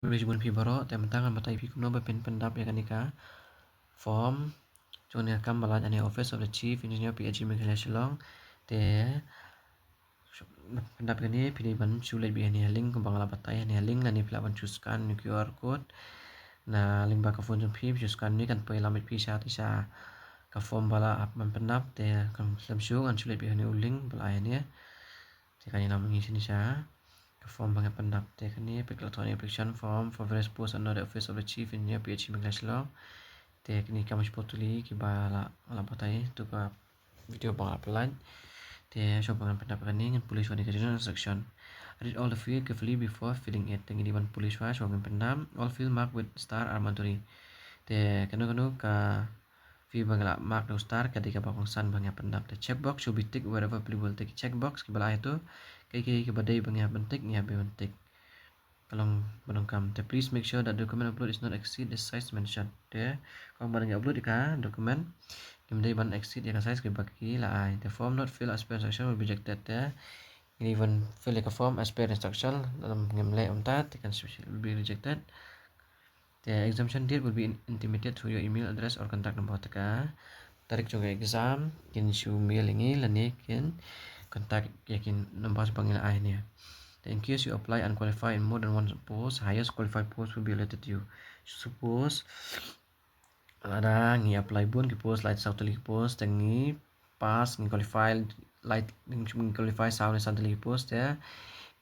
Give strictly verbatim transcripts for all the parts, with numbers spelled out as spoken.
Bun bun phi baroh, te mynta ngan batai phi kumno ba phin pyndap ïa kane ka form jong kane ka kam ba la lait ha ne Office of the Chief Engineer P H E Meghalaya Shillong. Te pyndap ïa kane phi dei ban shu leit beit ha ne ha link kumba nga la batai ha ne ha link, lane phi lah ban shu scan ïa u Q R code na link ba ka phone jong phi, phi shu scan ne kan poi lam beit phi sha te sha ka form ba la hap ban pyndap. Te kan slem shu ngan shu leit beit ha ne u link ba la ai ha ne. Te kan ïalam ïa ngi shane sha ka form ba ngi pyndap. Te kane phi lah thoh ne application form for various posts under the Office of the Chief Engineer P H E Meghalaya Shillong. Te kane kam shiphew tylli kiba la, la batai to ka video ba nga la pyllait. Te shuwa ba ngan pyndap kane ngan pule shuwa ne ka general instruction. Read all the field carefully before filling it. Te ngi dei ban pule shuwa shuwa ba ngan pyndap. All field marked with star are mandatory. Te kano kano ka field ba ngi la mark da u star ka dei kaba kongsan ba ngi hap pyndap. The checkbox should be ticked wherever applicable. Te ki checkbox kiba la ai to, kaei kaei kiba dei ba ngi hap ban tick, ngi hap ban tick. Ka long ba donkam. Te please make sure that document upload is not exceed the size mentioned. Te kong ba ngi upload ïa ka document, ngim dei ban exceed ïa ka size kiba ki la ai. The form not filled as per instruction will be rejected. Te ngi dei ban fill ïa ka form as per instruction, lada ngim leh kumta te kan be rejected. The exemption date will be in-, intimated through your email address or contact number. Te ka tarik jong ka exam kin shu mail ïa ngi lane kin contact ïa ki number ba ngi la ai hangne. Then in case you apply unqualified in more than one post, highest qualified post will be allotted to you. Suppose lada ngi apply bun ki post, lai saw tylli ki post, te ngi pass, ngi qualify, lai, ngi qualify saw ne san tylli ki post, te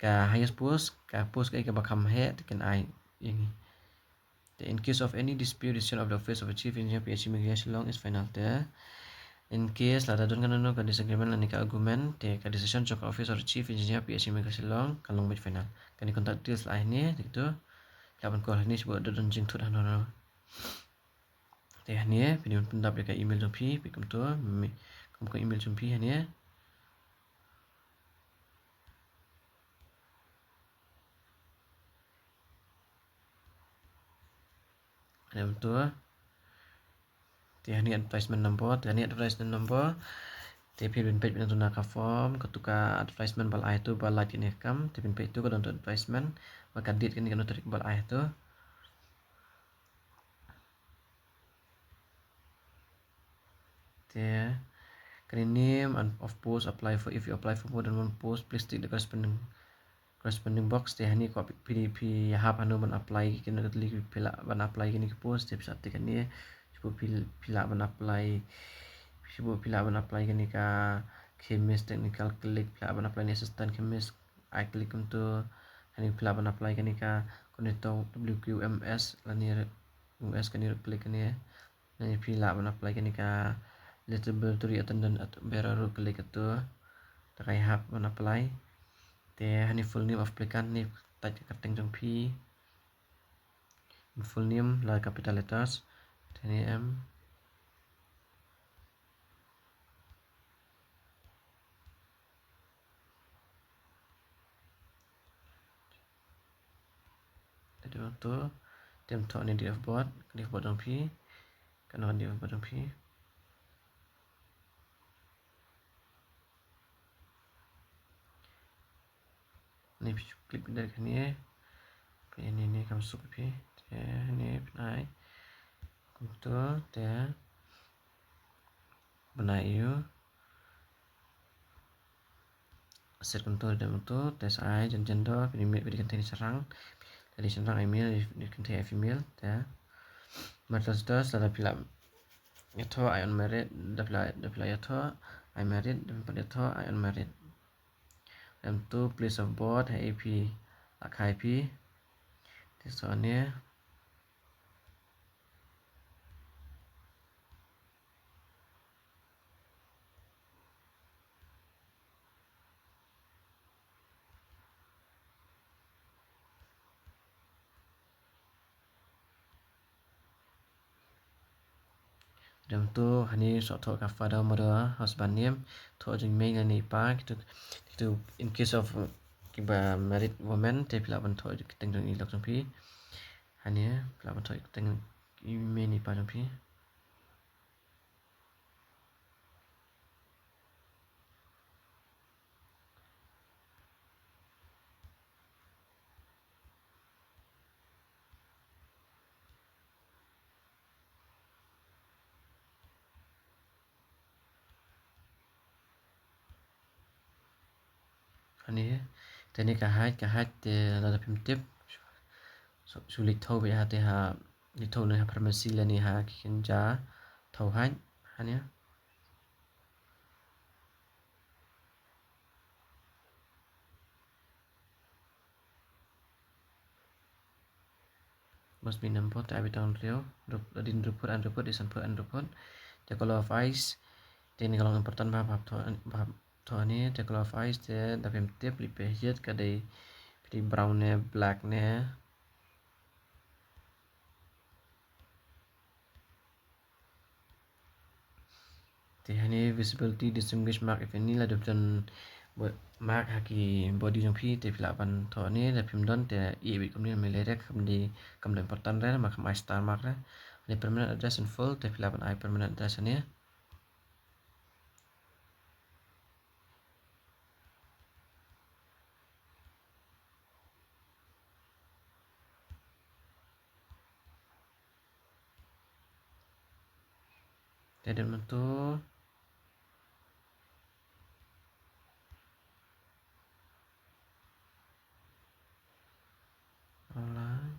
ka highest post, ka post kaei kaba kham heh, te kin ai ïa ngi. Te in case of any dispute, decision of the Office of the Chief Engineer P H E Meghalaya Shillong is final. Te in case lada don kano kano ka disagreement lane ka argument, te ka decision jong ka Office of the Chief Engineer P H E Meghalaya Shillong kan long beit final. Kane contact details la ai hangne, te kito lah ban call hangne shuwa da don jingthut hano hano. Te hangne phi dei ban pyndap ïa ka email jong phi, phi kumto, mi, kum ka email jong phi hangne. Hangne kumto. Te hangne advertisement number, te hangne advertisement number. Te phi dei ban peit beit na tu na ka form, kato ka advertisement ba la ai to ba lait ïa kane ka kam, te phi dei ban peit to ka don to advertisement, bad ka date kane kano tarik ba la ai to. Te kane name and of post apply for, if you apply for more than one post, please tick the corresponding, corresponding box. Te hangne ko phi, phi, phi hap hano ban apply kine ki, phi lah ban apply kine ki post, te phi sa tick hangne. Shu phi, phi lah ban apply, shu phi lah ban apply kane ka chemist technical click, phi lah ban apply ne assistant chemist. Ai click kumto, hangne phi lah ban apply kane ka coordinator W Q M S lane ruh, M S kane ruh click kane. Lane phi lah ban apply kane ka laboratory attendant at bearer ruh click kato. Te ka hap ban apply. Te hangne full name of applicant ne, type ka kyrteng jong phi. Full name la capital letters. Te hangne em Te dei to, te em thoh ne date of birth, date of birth jong phi, kano date of birth jong phi. Ne phi click da kane, phi ne ne kam suk phi, te ne phi nai. Kumto, te bnai aiu. Set kumto, dei kumto, te sa ai jan gender, phi dei male, phi dei kynthei ne shynrang. Lada shynrang ai male, lada kynthei ai female, te marital status, lada phi la ïathoh ai unmarried, da phi la, da phi la ïathoh ai married, da phi la ïathoh ai unmarried. Em to place of birth, ha ei phi la kha phi. Te sa ne. Dang to hani sa thoh ka father, mother, husband name, thoh jingmei lane i pa, kito, kito in case of kiba married woman, te phi lah ban thoh kyrteng jong i lok jong phi. Hani phi lah ban thoh kyrteng i mei ne i pa jong phi. Ani te ni ka haj, ka haj te lada phim tip. Su, su lik thaw bha te ha, lik thaw ne ha pharmacy lane ha ki kynja thaw haj hani. Must be number te abi tang riew, rup, din ruput, an ruput, isan put, an ruput. Te color of eyes, te ni ka long important bha, bha tho, bha tho ani, te color of eyes, te da phim tip, lip pe hiet, ka dei, phi dei brown ne, black ne. Te hani visibility distinguish mark if any, la dep don bo-, mark ha ki body jong phi, te phi lah ban tho ani, da phim don te i bit kumni me le rek kam dei, kam dei important re, ma kam ai star mark re. Ani permanent address in full, te phi lah ban ai permanent address ani. Te dep mynta online.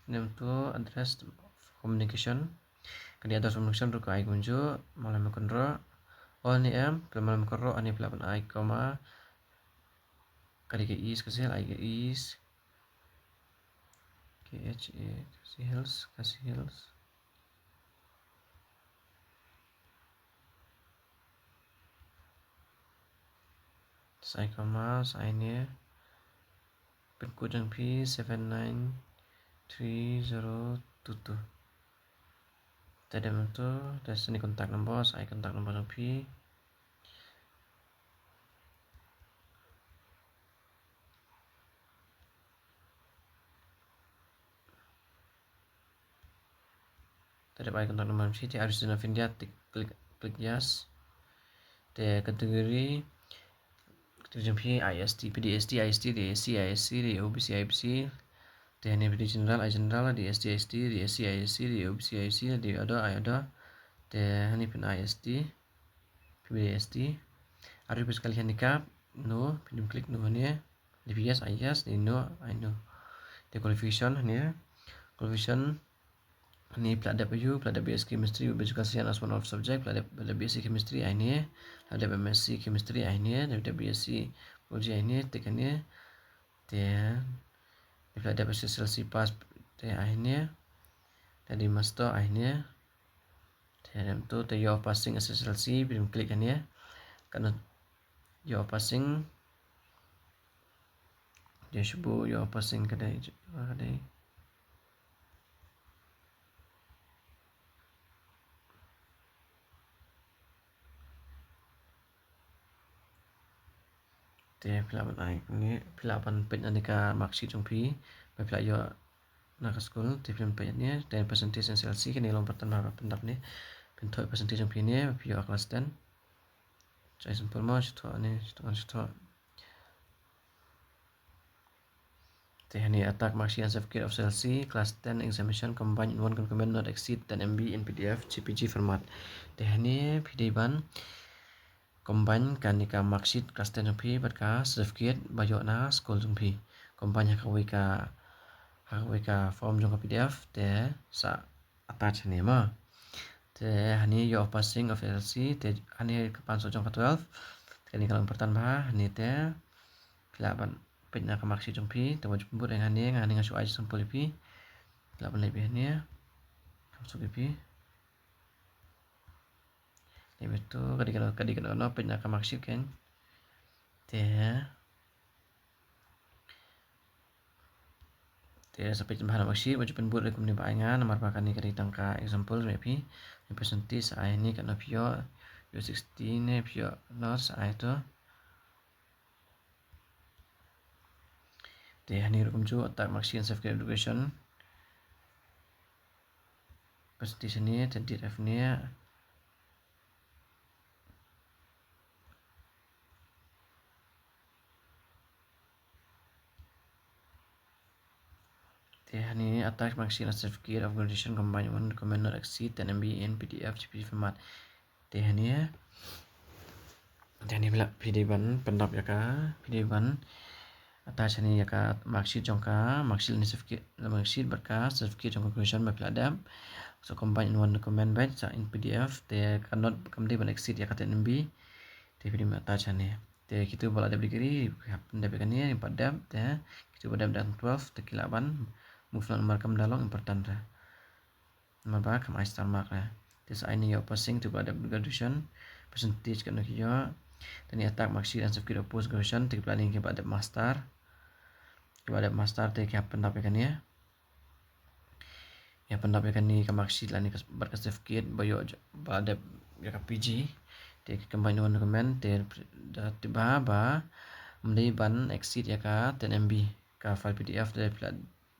Dep mynta address communication. Kane address communication ruh ka ai kumjuh, mala me kynroh. All ni em, phi mala me kynroh, ani phi lah ban ai comma. Ka dei ka East, ka Khasi Hills, ai ka East. K H A, Khasi Hills, Khasi Hills. Sa ai comma, sa ai ne. Pin code jong phi seven nine three zero two two. Te dep mynta, te sa ni contact number, sa ai contact number jong phi. Te dep ai contact number jong phi, te are you citizen of India, te click, click yes. Te category, category jong phi I S T, P D S T, I S T, D S C, I S C, D O B C, I B C. Te hani phi dei general, ai general, D S T, I S T, D S C, I S C, D O B C, I B C, dei other, ai other. Te hani phin I S T, phi dei S T. Are you physically handicapped? No, phin click no hani. Dei phi yes, ai yes, dei no, ai no. Te qualification hani, qualification hani phi lah dep aiu, phi lah dep B S C chemistry, biological science as one of subject, phi lah dep, phi lah dep B S C chemistry, ai hani, phi lah dep M S C chemistry, ai hani, phi lah dep B S C biology, ai hani, tick hani, te, phi lah dep S S L C pass, te ai hani, te dei master, ai hani, te dep tu, te year of passing S S L C, phin click hani, katno year of passing, te shu buh year of passing ka dei, ka dei. Te phi lah ban ai, ni phi lah ban peit na ka mark sheet jong phi, ba phi lah ïoh na ka skul, te phin peit ni, te percentage S S L C, kane long pattern ba pyndap ni, phin thoh percentage jong phi ni, ba phi ïoh class ten. Sa ai simple mo, shu thoh ni, shu thoh, shu thoh. Te hani attach mark sheet and certificate of S S L C, class ten examination combined in one document not exceed ten M B in P D F J P G format. Te hani phi dei ban combine kane ka mark sheet class ten jong phi bad ka certificate ba ïoh na skul jong phi. Combine ha kawei ka, ha kawei ka form jong ka P D F, te sa attach hani mo. Te hani year of passing of S S L C, te hani ka pass out jong ka twelve. Te kane ka long pattern ba hani te phi lah ban peit na ka mark sheet jong phi, te wat ju pynbud ïa nga, nga, nga shu ai sample ïa phi. Phi lah ban leit beit hangne. Kam suk ïa phi. Leit beit to, ka dei kano, ka dei kano, peit na ka mark sheet kein. Te. Te sa peit bha na mark sheet, wat ju pynbud ïa kumne ba ai nga, namar ba kane ka dei tang ka example ïa phi. Ni percentage ai ni katno phi ïoh, ïoh sixty ne phi ïoh not sa ai to. Te hani ruh kumjuh, attach mark sheet and certificate of education. Percentage ni, te D F ni. Te hani attach mark sheet and certificate of graduation combined one document not exceed ten M B in P D F J P G format. Te hani, Te hangne phi lah, phi dei ban pyndap ïa ka, phi dei ban attach hangne ïa ka marksheet jong ka, marksheet ne certificate, marksheet bad ka certificate jong ka graduation ba phi la dep. So combine in one document beit sa in P D F, te ka not kam dei ban exceed ïa ka ten M B. Te phi dei ban attach hangne. Te kito ba la dep degree, hap pyndep ïa kane, ba dep, te kito ba dep dang twelve, te ki lah ban move noh namar kam da long important re. Namar ba kam ai star mark re. Te sa ai ne ïoh passing, kito ba dep graduation, percentage kano ki ïoh. Te ne attack marksheet and certificate of post graduation, te ki planning ki ba dep master. Ki ba dep master, te ki hap pyndap ïa kane. Ïa pyndap ïa kane ka marksheet lane ka bad ka certificate ba ïoh j-, ba dep ïa ka P G. Te ki combine one document, te da te ba, ba ym dei ban exceed ïa ka ten M B ka file P D F, te phi lah,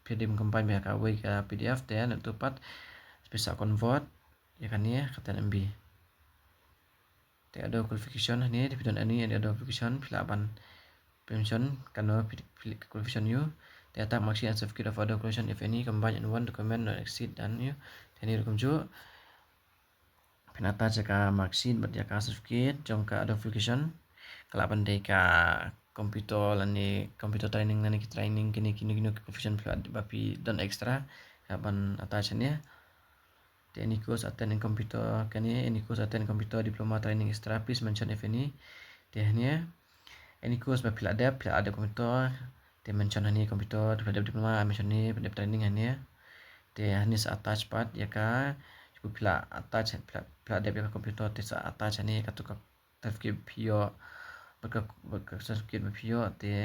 phi dei ban combine bad ïa kawei ka P D F, te na tu pat phi sa convert ïa kane ka ten M B. Te other qualification hangne, te phi don any, any other qualification, phi lah ban mention kano phi, phi, qualification ïoh. Te attack marksheet and certificate of other qualification, if any, combine in one document, not exceed, done ïoh. Te hangne ruh kumjuh, phin attach ïa ka marksheet bad ïa ka certificate jong ka other qualification. Ka lah ban dei ka computer lane computer training lane ki training kine kine kine qualification phi lah ba phi don extra, ka lah ban attach hangne. Te any course attend in computer, kane any course attend computer diploma training extra, please mention if any. Te hangne any course ba phi lah dep, phi lah dep computer, te mention hangne computer, te phi lah dep diploma, mention hangne, phi lah dep training hangne. Te hangne sa attach pat ïa ka, phi lah attach, phi lah, phi lah dep ïa ka computer, te sa attach hangne katu ka certificate phi ïoh, bad ka, bad ka certificate ba phi ïoh, te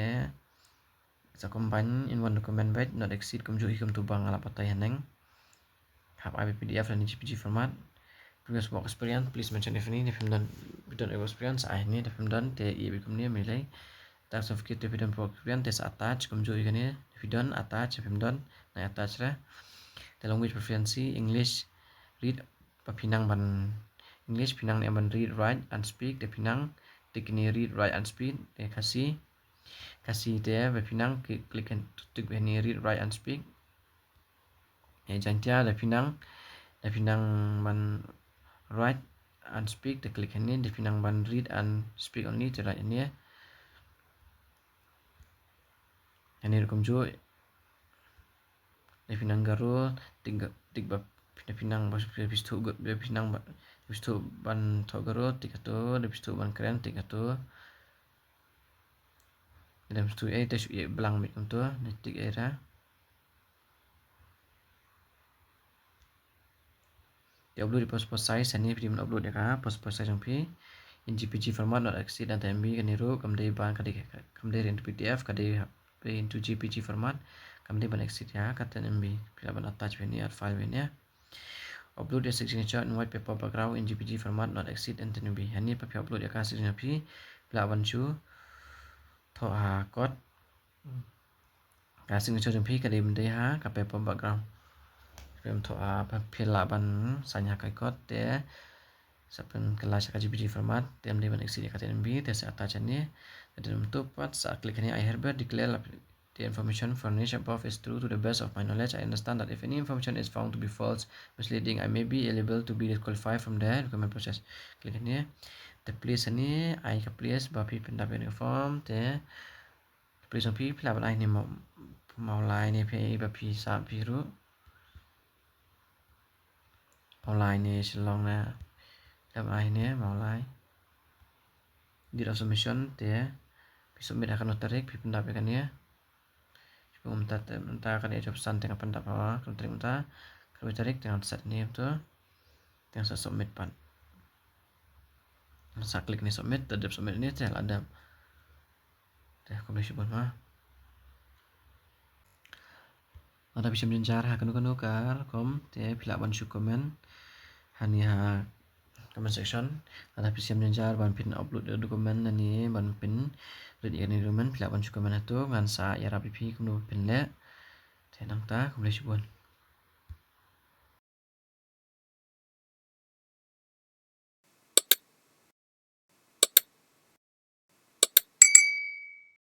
sa combine in one document beit, not exceed, kumjuh hi kumtu ba nga la batai haneng. Hap ai beit P D F lane J P G format. Previous work experience, please mention if any, da phim don, phi don work experience, ai hangne, da phim don, te ïa beit kumne, ym lei. Type certificate, da phi don work experience, te sa attach, kumjuh hi kane, da phi don, attach, da phim don, nai attach re. Te language proficiency, English, read, ba phi nang ban, English phi nang ne ban read, write and speak, te phi nang, te kine read, write and speak, te Khasi, Khasi te ba phi nang, ki click and tick ba hangne read, write and speak. Te Jaiñtia da phi nang, da phi nang ban write and speak, te click hangne, da phi nang ban read and speak only, te write hangne. Hangne ruh kumjuh. Da phi nang Garo, tick ga-, tick ba, da phi nang ba, da phi sngewthuh, da phi nang ba, da phi sngewthuh ban thoh Garo, tick hato, da phi sngewthuh ban kren, tick hato. Da phi sngewthuh ei, te shu ïa blank beit kumto, da tick ei ra. Te upload ïa passport size, hangne phi dei ban upload ïa ka passport size jong phi in J P G format, not exceed ten M B, kane ruh kam dei ban, ka dei, kam dei into P D F, ka dei, dei into J P G format, kam dei ban exceed ïa ka ten M B. Phi lah ban attach beit hangne, add file beit hangne. Upload your signature in white paper background in J P G format, not exceed ten M B. Hangne pat phi upload ïa ka signature phi, phi lah ban shu thoh ha kot. Ka signature jong phi ka dei ban dei ha ka paper background. Phi thoh ha, phi lah ban sign ha ka kot, te sa pynkylla sha ka J P G format, te ym dei ban exceed ïa ka ten M B, te sa attach hangne. Te dei ban tu pat sa click hangne, "I hereby declare the information furnished above is true to the best of my knowledge. I understand that if any information is found to be false, misleading, I may be liable to be disqualified from the recruitment process." Click hangne. Te place hangne, ai ka place ba phi pyndap ïa ka form, te place jong phi, phi lah ban ai hangne Maw-, Mawlai ne phi, ba phi sah phi ruh. Mawlai ne Shillong ne. Phi lah ban ai hangne Mawlai. Date of submission te phi submit ha kano tarik, phi pyndap ïa kane. Shu mynta te, mynta ka dei arphew san, te nga pyndap ha kano tarik mynta. Khatwei tarik, te ngan set hangne to. Te ngan sa submit pat. Ngan sa click hangne submit, te dep submit hangne te la dep. Te khublei shibun ma. Lada phi shem jynjar ha kano kano ka rukom, te phi lah ban shu comment hangne ha comment section. Lada phi shem jynjar ban phin upload ïa document lane ban pynrit ïa kane document, phi lah ban shu comment hato, ngan sa ïarap ïa phi kumno ban pynleh. Te nangta, khublei shibun.